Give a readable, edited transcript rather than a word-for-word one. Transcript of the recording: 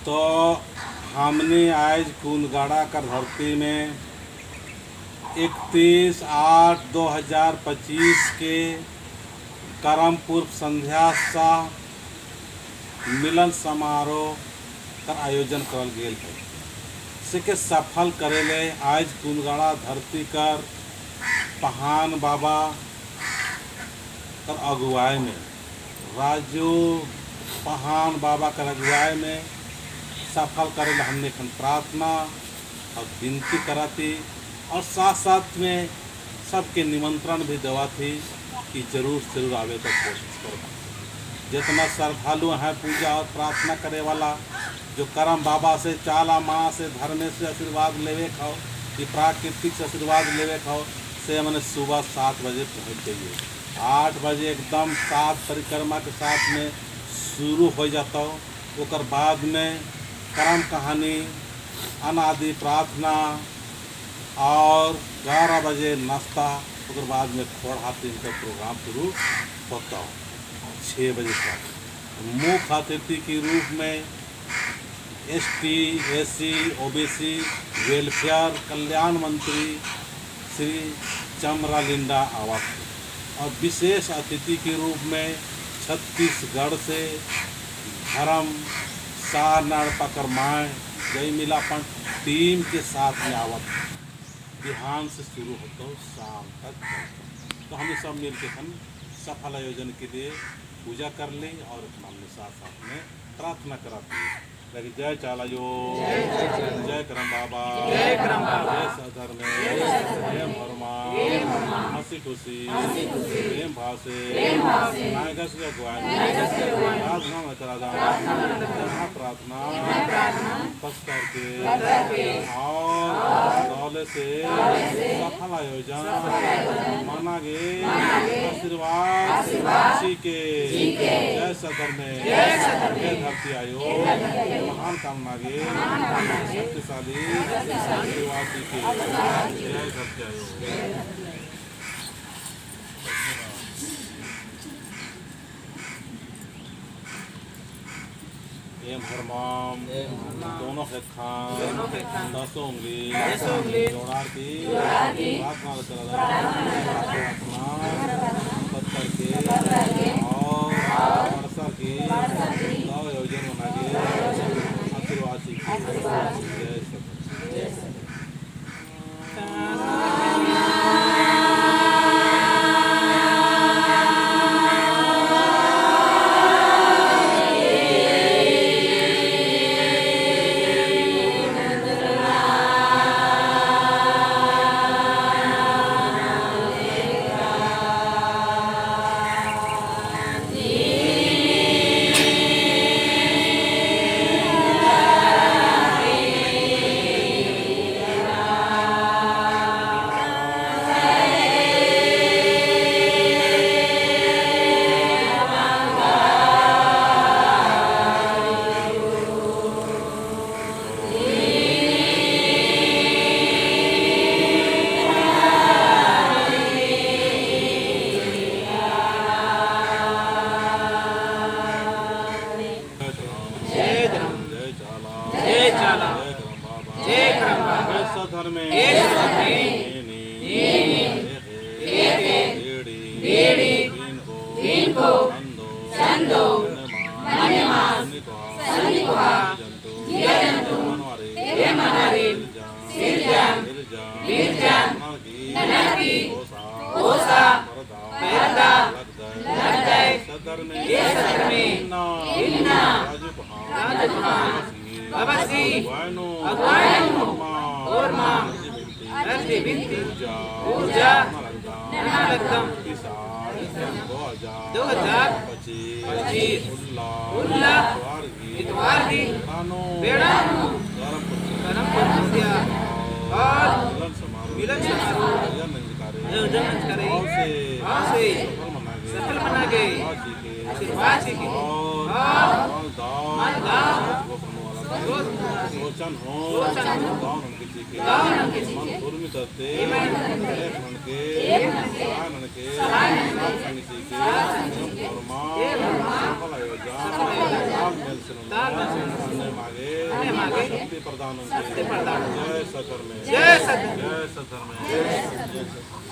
तो हमने आज कुंदगढ़ा कर धरती में 31/8/2025 के करम पूर्व संध्या सा मिलन समारोह का आयोजन करल गेल है। से के सफल करेले आज कुंदगढ़ा धरती कर पहान बाबा कर अगुवाई में, राजू पहान बाबा कर अगुवाई में सफल करेले हमने खन प्रार्थना और विनती कराती और साथ साथ में सबके निमंत्रण भी देवा थी कि जरूर जरूर आवे का कोशिश करो। जितना श्रद्धालु हैं पूजा और प्रार्थना करे वाला, जो करम बाबा से, चाला माँ से, धर्मे से आशीर्वाद लेवे खाओ कि प्राकृतिक से आशीर्वाद लेवे खाओ, से मैंने सुबह 7 बजे पहुँच जाइए। 8 बजे एकदम 7 परिक्रमा के साथ में शुरू हो जाता हो। ओकर बाद में करम कहानी, अनादि प्रार्थना और 11 बजे नाश्ता, ओकर बाद में खोड़ा तीन का प्रोग्राम शुरू होता हो 6 बजे तक। मुख्य अतिथि के रूप में ST SC OBC welfare कल्याण मंत्री श्री चमरा लिंडा आवास और विशेष अतिथि के रूप में छत्तीसगढ़ से धर्म सार पकड़ माए जय मिलापन टीम के साथ में आवत। बिहान से शुरू होता हो, शाम तक चलता। तो हम सब मिल के हम सफल आयोजन के लिए पूजा कर ली और हमने साथ साथ में प्रार्थना कराती है। लगी जय चाला यो, जय करम बाबा, जय करम बाबा, जय सधर में प्रेम हरमा हंसी खुशी प्रेम भाव से नायक से अगुवाई प्रार्थना में करा जा प्रार्थना फस करके और दौले से सफल आयोजन माना गे आशीर्वाद के जय सदर में जय धरती आयो महान कामना गे शक्तिशाली आशीर्वाद जी के जय धरती आयो। एम हरमाम दोनों के खान दसों उंगली जोड़ार की प्रार्थना प्रार्थना पत्थर के और परसर की दो आयोजन बना के आशीर्वाद जी की जय सत। जय धर्म, जय चाला, जय चाला, जय करम बाबा, जय करम बाबा, जय सधर्मे, जय सधर्मे, नेनी, एके, एड़ी, एड़ी, तीन को, तीन को, चंदो, चंदो, मन्यमा, सन्निकोहा, जंतु, जीवजंतु, मनवारे, हे मनवारे, सिरजा, सिरजा, बिरजा, बिरजा, ननकी, ननकी, ओसा, ओसा, परदा, परदा, लगदय, लगदय, सधर्मे, ये सधर्मे, इन्ना, इन्ना, राजू पहाड़, राजू पहाड़, बबसी, बबसी, अगुवायनो, अगुवायनो, ओरमा, ओरमा, अर्जी बिनती, अर्जी बिनती, पूजा, पूजा, ननालगदम, ननालगदम, 2000, 2025, 25, उल्ला, उल्ला, इतवारगी, इतवारगी, बेड़ानो, बेड़ानो, करमपुर, करमपुर संध्या, और मिलन समारोह, मिलन समारोह, आयोजन करे, आयोजन करे, भाव से, भाव से, सफल मना गए, सफल मना गए, आशीर्वाद जी के, आशीर्वाद जी के, और और माल दाव, माल दाव, सोच गोपन वाला सोच सोचन हो, सोचन हो, दाव नन के जी के, दाव नन के जी मन के, कुर्मी करते, एक नन के, सहाय नन के, सात संग जी के, एम फरमा, सफल आयोजन, ताल मेल से ताल मेल से अन्य मागे, अपने मागे शक्ति प्रदान शक्ति प्रदान जय सधर्म। जय सधर्म। जय सधर्म, जय सधर्म।